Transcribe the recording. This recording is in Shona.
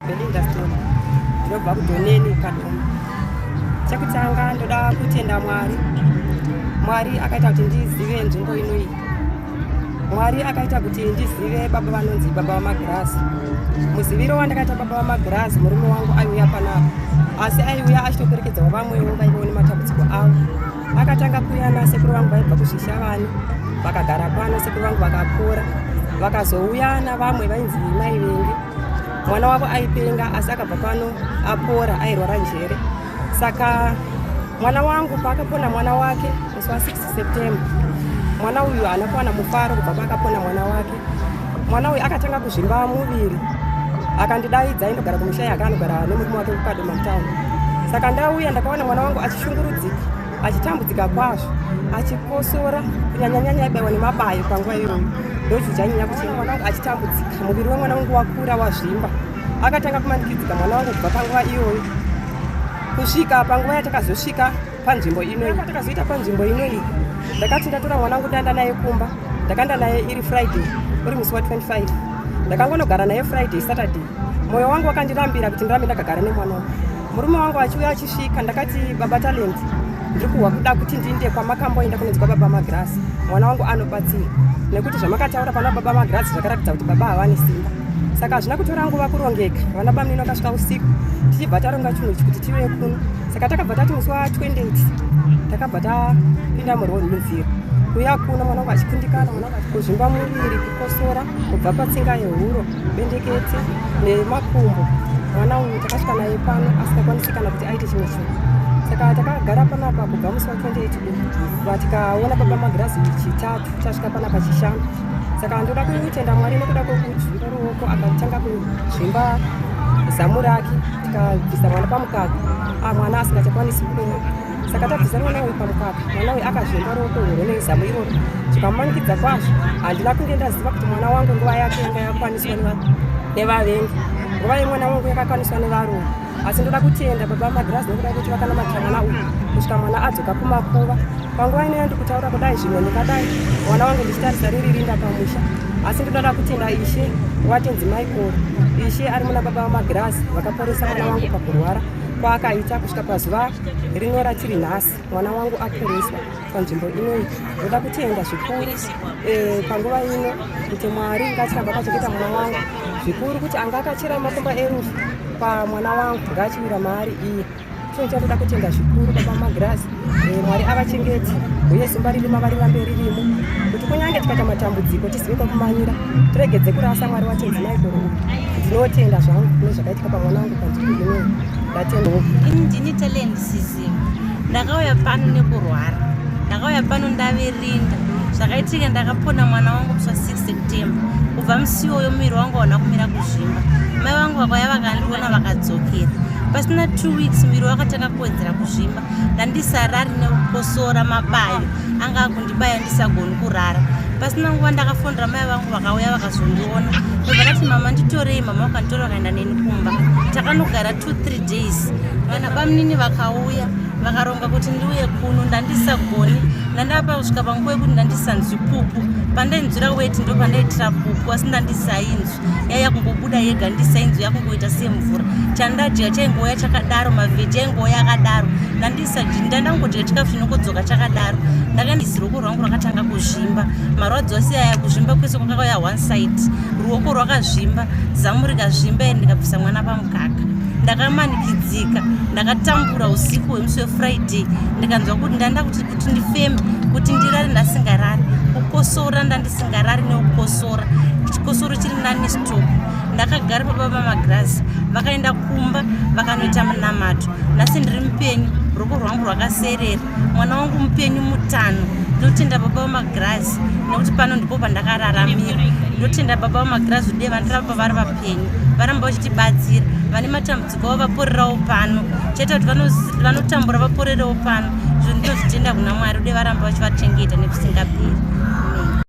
Belinda Stone ndinobva kuDhoneni Kadoma. Chekutanga ndoda kutenda Mwari. Mwari akaita kuti ndizive nzvimbo ino iyi. Mwari akaita kuti ndizive baba vanonzi baba vamagirazi. Muziviro wandakaita baba vamagirazi murume wangu aiuya panapa asi aiuya achitoperekedzawo vamwewo vaivewo nematambudziko avo. Akatanga kuuya nasekuru vangu vaibva kuzvishavani vakagara pano, sekuru vangu vakapora, vakazouya navamwe vainzi mai Venge. Mwana wavo aipenga asi akabva pano apora, airwara njere. Saka mwana wangu paakapona mwana wake musi wa 6 September, mwana uyu haana kuwana mufaro kubva paakapona mwana wake. Mwana uyu akatanga kuzvimba muviri, akandidaidza, aindogara kumusha yake, anogara nemurume wake kuKadoma mutown. Saka ndauya ndakaona mwana wangu achishungurudzika, achitambudzika kwazvo, achikosora, kunyanyanyanya aibaiwa nemabayo panguva iyoyo. Ndochichanyanya kuti mwana wangu achitambudzika, muviri wemwana wangu wakura wazvimba. Akatanga kumanikidzika mwana wangu kubva panguva iyoyo kusvika panguva yatakazosvika panzvimbo ino. Takazoita panzvimbo ino iyi, ndakati ndatora mwana wangu ndaenda naye kumba. Ndakaenda naye iri Friday, uri musi wa 25. Ndakangonogara naye Friday, Saturday. Moyo wangu wakandirambira kuti ndirambe ndakagara nemwana wangu. Murume wangu achiuya achisvika, ndakati baba Talent, ndiri kuhwa kuda kuti ndiinde kwamakamboenda kunonzi kwababa Magirasi, mwana wangu anobatsira, nekuti zvamakataura pana baba Magirasi zvakaratidza kuti baba havane simba. Saka hazvina kutora nguva kurongeka, vana bamunini vakasvika usiku, tichibva taronga chinhu ichi kuti tive kuno. Saka takabva tati musi wa 28 takabva tapinda munzira kuuya kuno, mwana wangu achikundikana, mwana wangu kuzvimba muviri, kukosora kubva patsinga yehuro, bendekete nemakumbo. Mwana uyu takasvika naye pano asingakwanisi kana kuti aite chimwe chinhu. Saka takagara panapa kubva musi wa 28 uyu, tikaona baba Magirazi chitatu, tasvika panapa chishanu. Saka ndoda kutenda Mwari nekuda kwekuzvimba ruoko, akatanga kuzvimba zamu rake, tikabvisa mwana pamukaka, mwana asingachakwanisi kumwa. Saka tabvisa mwana uyu pamukaka, mwana uyu akazvimba ruoko urwo nezamu iroro, zvikamumanikidza kwazvo. Handina kunge ndaziva kuti mwana wangu nguva yake yanga yakwaniswa nevavengi, nguva yemwana wangu yakakwaniswa nevarungu. Asi ndoda kutenda baba Magirazi nekuda kwekuti vakanamatira mwana uyu kusvika mwana adzoka kumakuva. Panguva ino yandikutaura kudai, zvimwe ndingadai mwana wangu ndichitarisa riri rinda pamusha. Asi ndinoda kutenda Ishe watenzi Michael, Ishe ari muna baba Magirazi, vakaporesa mwana wangu pakurwara kwaakaita kusvika pazuva rino ratiri nhasi. Mwana wangu aporeswa panzvimbo inoyi. Ndoda kutenda zvikuru panguva ino kuti Mwari ngaachiramba akachengeta mwana wangu, zvikuru kuti anga akachera makomba erufu pamwana wangu ngaachiwira maari iye. Chinhu chandoda kutenda zvikuru baba Magirazi, Mwari avachengeti uye simba riri mavari rambe ririmo, kuti kunyange tikaita matambudziko tizive kwakumanyira, tiregedze kurasa Mwari watenzi Michael uyu. Ndinotenda zvangu nezvakaitika pamwana wangu panzvimbo inoyi. Ndatenda. Ini ndini Talent Sizimu. Ndakauya pano nekurwara, ndakauya pano ndaverinda. Zvakaitika, ndakapona mwana wangu musi wa 6 September. Kubva musi iwoyo muviri wangu hauna kumira kuzvimba. Mai vangu vakauya vakandiona vakadzokera. Pasina 2 weeks muviri wakatanga kuwedzera kuzvimba. Ndandisarari nekukosora, mabayo anga akundibaya ndisagoni kurara. Pasina nguva ndakafonera mai vangu, vakauya vakazondiona. Ndobva ndati mama nditorei, mama vakanditora vakaenda neni kumba. Takanogara 2-3 days. Vana bamunini vakauya vakaronga kuti ndiuye kuno. Ndandisagoni, ndandapa kusvika panguva yekuti ndandisanzwi pupu. Pandainzwira weti ndo pandaitira pupu, asi ndandisainzwi, yaiya kungobuda yega, ndisainzwi, yakungoita semvura. Chandadya chaingouya chakadaro, mavheji aingouya akadaro. Ndandangodya chikafu chinongodzoka chakadaro. Ndakandisi ruoko rwangu rwakatanga kuzvimba, marwadzo ose aya, kuzvimba kwese kwakauya one side, ruoko rwakazvimba, zamu rikazvimba, ende ndikabvisa mwana pamukaka. Ndakamanikidzika, ndakatambura usiku hwemusi weFriday. Ndikanzwa kuti ndanda kuti ndifeme, kuti ndirare, ndasingarari, kukosora ndandisingarari nekukosora, chikosoro chiri nani stop. Ndakagara pababa Magirazi, vakaenda kumba vakanoita munamato. Nhasi ndiri mupenyu, ruoko rwangu rwakaserera, mwana wangu mupenyu mutano. Ndinotenda baba vamagirazi nekuti pano ndipo pandakararamira. Ndinotenda baba vamagirazi ude vandiramba vari vapenyu, varamba vachitibatsira. Vane matambudziko avo vaporerawo pano, chaita kuti vanotambura vaporerewo pano. Izvo ndinozvitenda kuna Mwari ude varamba vachivachengeta nekusingaperi.